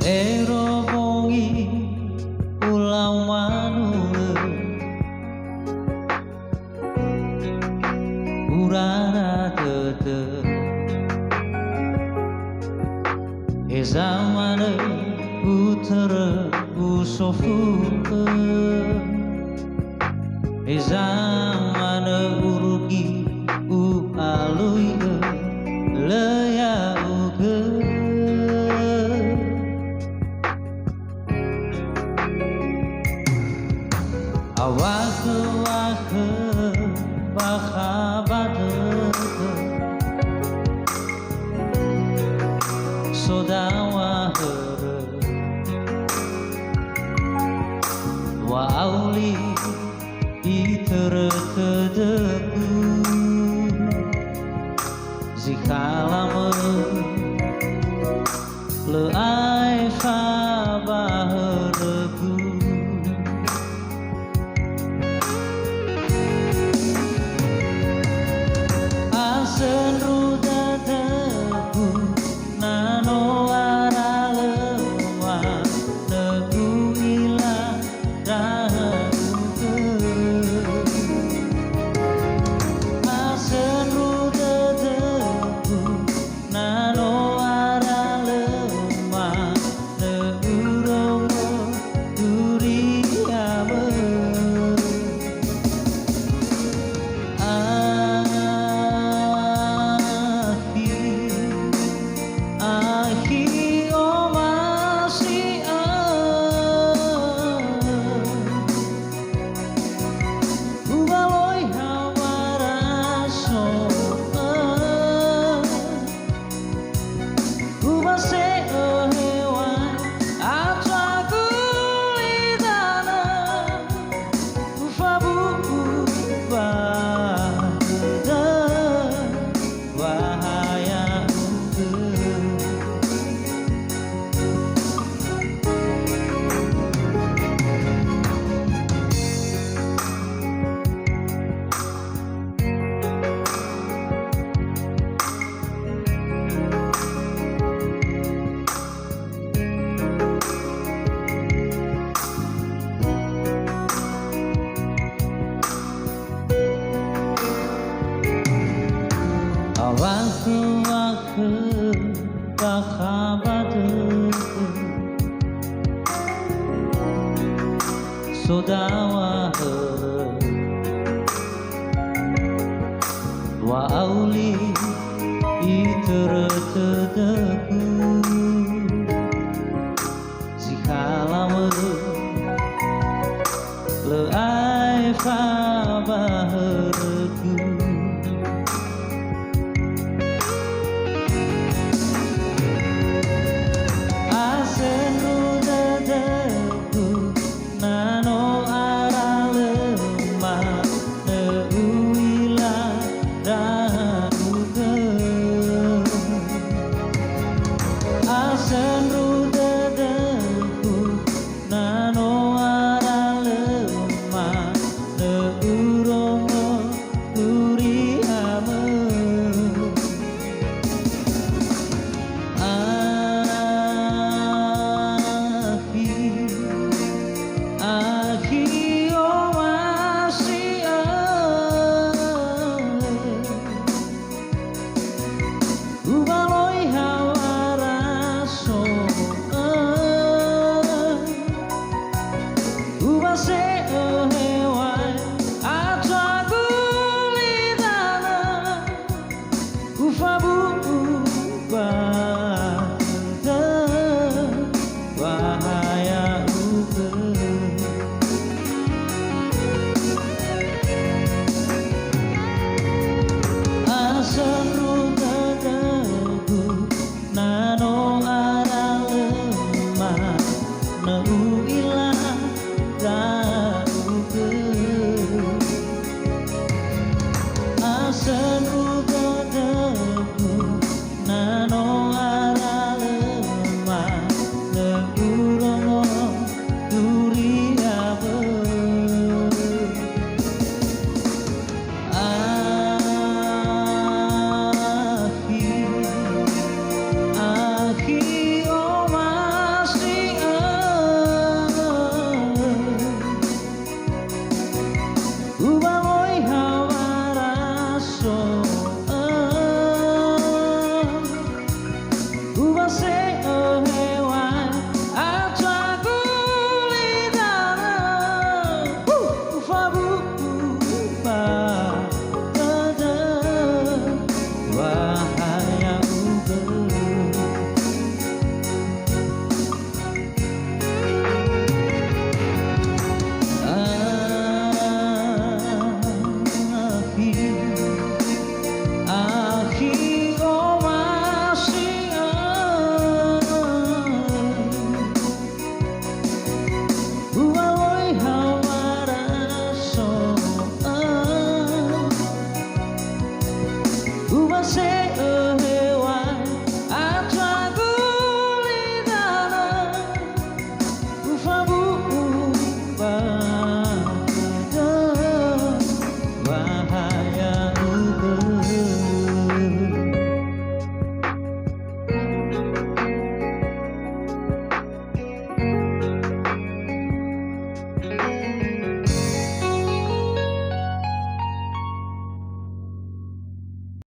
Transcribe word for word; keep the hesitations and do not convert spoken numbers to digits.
Ero bongi ulau manulö, urara dödö. Heza manö utörö usofu'ö. Heza manö urugi u'alui lö ya'ugö. Awahö-wahö bakha ba dödö, so dawahörö wa'auli itörö tödögu. Zi khalamö lö aefa ba hörögu. Asöndru dödögu, na no ara lö manö u'ila ndra'ugö. Asöndru dödögu, na no ara lö manö urongo duriamö. Akhi, akhi omasi'ö. Ubaloi hawara so'ö. Ubase'ö hewan, atua gulidanö. Ufabu'u ba dödö, wahaya'ugö. Awahö-wahö bakha ba dödö, so dawahörö wa'auli itörö tödögu. Zi khalamö lö aefa ba hörögu. Asöndru dödögu, na no ara lö manö u'ila ndra'ugö.